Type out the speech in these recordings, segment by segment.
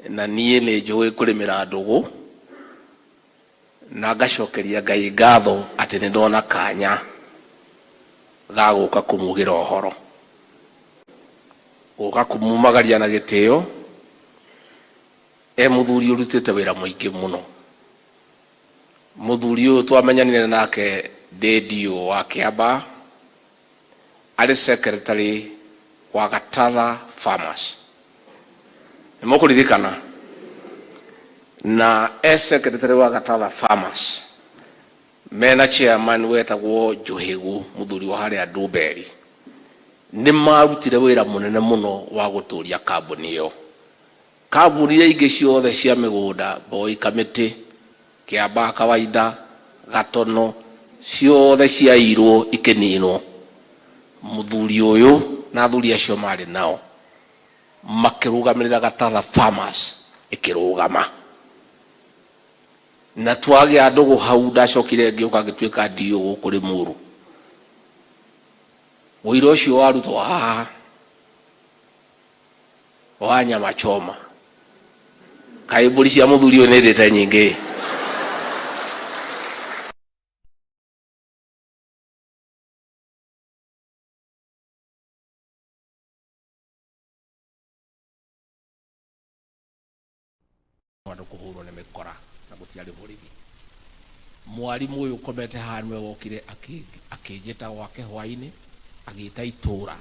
Na niĩ nĩ njũĩ kũrĩmĩra ndũgũ, na ngacokeria Ngai ngatho atĩ nĩ ndona kanya ga gũka kũmugĩra ũhoro, gũka kũmumagaria na gĩtĩo. E mũthuri ũrutĩte wĩra mũingĩ mũno. Mũthuri ũyũ twamenyanire nake ndĩ DO wa Kĩambaa, arĩ secretary wa Gatatha Farmers. Nĩ mũkũririkana? Na e secretary wa Gatatha Farmers, mena chairman wetagwo Njũhĩgu, mũthuri wa harĩa Ndumberi. Nĩ marutire wĩra mũnene mũno wa gũtũria kambuni ĩyo. Kambuni iria ingĩ ciothe cia mĩgũnda, Boy Kamĩtĩ, Kĩambaa Kawaida, Gatono, ciothe ciaiyirwo ikĩninwo. Mũthuri ũyũ na athuri acio marĩ nao makĩrũgamĩrĩra Gatatha Farmers ĩkĩrũgama. Na twagĩa ndũgũ hau ndacokire ngĩũka ngĩtuĩka DO gũkũ Limuru. Ũira ũcio warutwo haha wa nyama choma. Kaĩ mbũri cia mũthuri ũyũ nĩ ndĩte nyingĩ. Andũ kũhũrwo nĩ mĩkora na gũtiarĩ borithi. Mwarimũ ũyũ ũkomete haha nĩwe wokire akĩnjĩta gwake hwainĩ, agĩta itũra,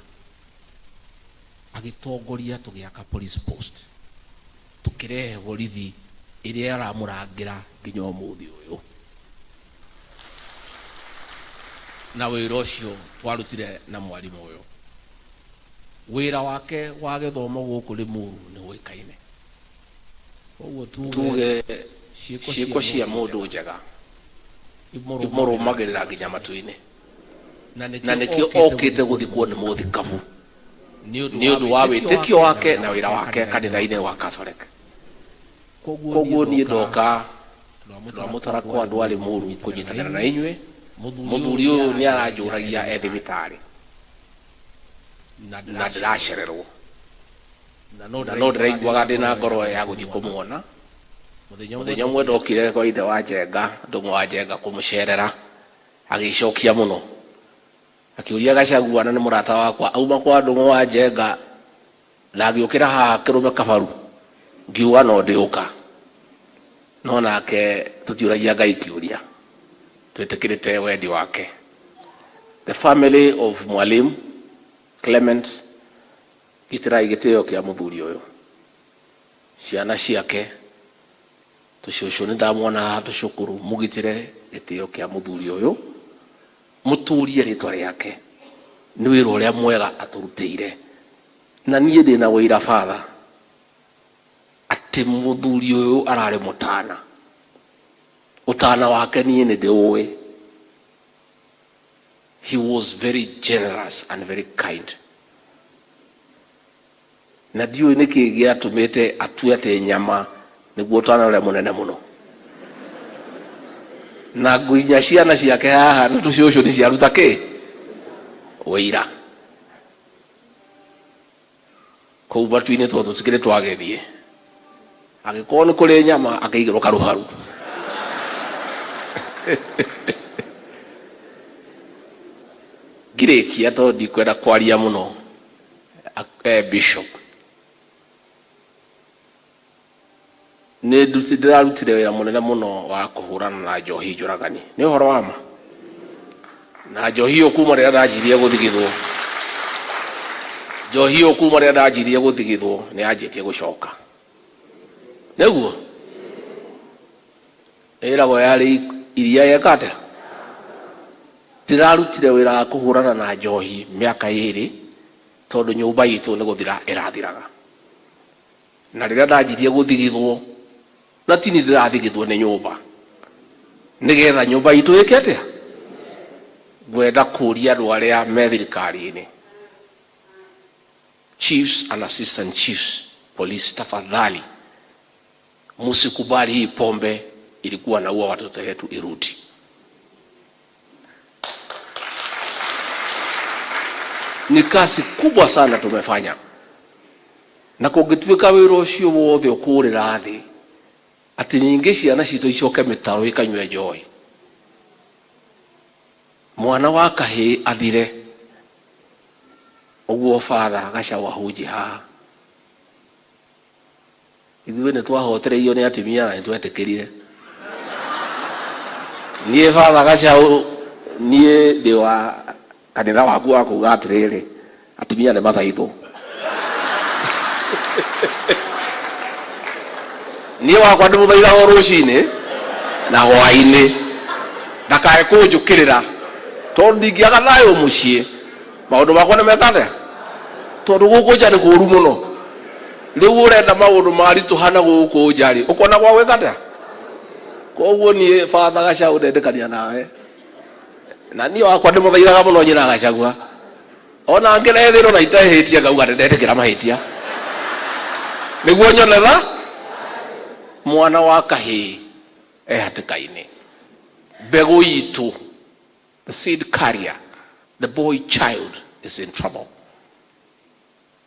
agĩtongoria tũgĩaka police post, tũkĩrehe borithi ĩrĩa ĩramũrangĩra nginya ũmũthĩ ũyũ. Na wĩra ũcio twarutire na mwarimũ ũyũ, wĩra wake wa gĩthomo gũkũ Limuru nĩ ũĩkaine. Tuge ciĩko cia mũndũ njega imũrũmagĩrĩra nginya matu-inĩ, na nĩkĩo okĩte gũthikwo nĩ mũthikabu nĩ ũndũ wa wĩtĩkio wake na wĩra wake kanitha-inĩ wa Catholic. Koguo niĩ ndoka ndwamũtara kwa andũ a Limuru kũnyitanĩra na inyuĩ. Mũthuri ũyũ nĩ aranjũragia e thibitarĩ na ndĩracererwo, na no ndĩraiguaga ndĩ na ngoro ya gũthiĩ kũmuona. Mũthenya ũmwe ndokire kwa ithe wa Njenga, Ndũng'ũ wa Njenga, kũmũcerera, agĩcokia mũno akĩũria Gachagua, na nĩ mũrata wakwa, auma kwa Ndũng'ũ wa Njenga na agĩũkĩra haha kĩrũme kabaru, ngiuga no ndĩũka. No nake tũtiũragia Ngai kĩũria, twĩtĩkĩrĩte wendi wake. The family of Mwalimu Clement, gitĩrai gĩtĩo kĩa mũthuri ũyũ, ciana ciake, tũcũcũ nĩ ndamwona haha tũcũkũrũ, mũgitĩre gĩtĩo kĩa mũthuri ũyũ, mũtũrie rĩtwa rĩake nĩ wĩra ũrĩa mwega atũrutĩire. Na niĩ ndĩna ũira father atĩ mũthuri ũyũ ararĩ mũtana. Ũtana wake niĩ nĩ ndĩũĩ. He was very generous and very kind. Na ndiũĩ nĩkĩ gĩatũmĩte atue atĩ nyama nĩguo ũtana ũrĩa mũnene mũno. Na nginya ciana ciake haha na tũcũcũ nĩ ciaruta kĩ? Ũira. Kũu matu-inĩ tondũ tũtikĩrĩ twagĩthiĩ. Angĩkorwo nĩ kũrĩ nyama akĩigĩrwo karuharu. Ngirĩkia tondũ ndikwenda kwaria mũno. Bishop, nĩ ndĩrarutire wĩra mũnene mũno wa kũhũrana na njohi njũragani. Nĩ ũhoro wa ma? Na njohi ĩyo kuma rĩrĩa ndanjirie gũthigithwo, njohi ĩyo kuma rĩrĩa ndanjirie gũthigithwo nĩ yanjĩtie gũcoka. Nĩguo? Ĩragwo yarĩ iria yeka atĩa? Ndĩrarutire wĩra wa kũhũrana na njohi mĩaka ĩrĩ tondũ nyũmba itũ nĩ gũthira ĩrathiraga. Na rĩrĩa ndanjirie gũthigithwo, na ti niĩ ndĩrathigithwo nĩ nyũmba, nĩgetha nyũmba itũ ĩke atĩa? Ngwenda kũria andũ arĩa me thirikari-inĩ, chiefs and assistant chiefs, police, tafadhali msikubali hii pombe ilikuwa naua watoto wetu irudi. Ni kazi kubwa sana tumefanya. Na kũngĩtuĩka wĩra ũcio wothe ũkũrĩra thĩ, atĩ nyingĩ ciana citũ icoke mĩtaro ikanyue njohi, mwana wa kahĩĩ athire ũguo. Father Gacau ahunjie haha, ithuĩ nĩ twahotereirio nĩ atumia na nĩ twetĩkĩrire. Niĩ Father Gacau, niĩ ndĩ wa kanitha waku wa kuga atĩrĩrĩ, atumia nĩ mathaithwo. Niĩ wakwa ndĩmũthaithaga o rũcinĩ na hwaĩ-inĩ ndakae kũnjũkĩrĩra, tondũ ndingĩaga thayũ mũciĩ. Maũndũ makwa nĩ meka atĩa? Tondũ gũkũ nja nĩ kũũru mũno. Rĩu ũrenda maũndũ maritũha na gũkũ nja rĩ, ũkona gwa gwĩka atĩa? Koguo niĩ Father Gacau ndendĩkania nawe, na niĩ wakwa ndĩmũthaithaga mũno nyina Gachagua. Ona ngĩrethĩrwo na itehĩtie, ngauga ndĩndetĩkĩra mahĩtia nĩguo nyone tha mwana wa kahĩĩ e hatĩka-inĩ. Mbegũ itũ, the seed carrier, the boy child, is in trouble.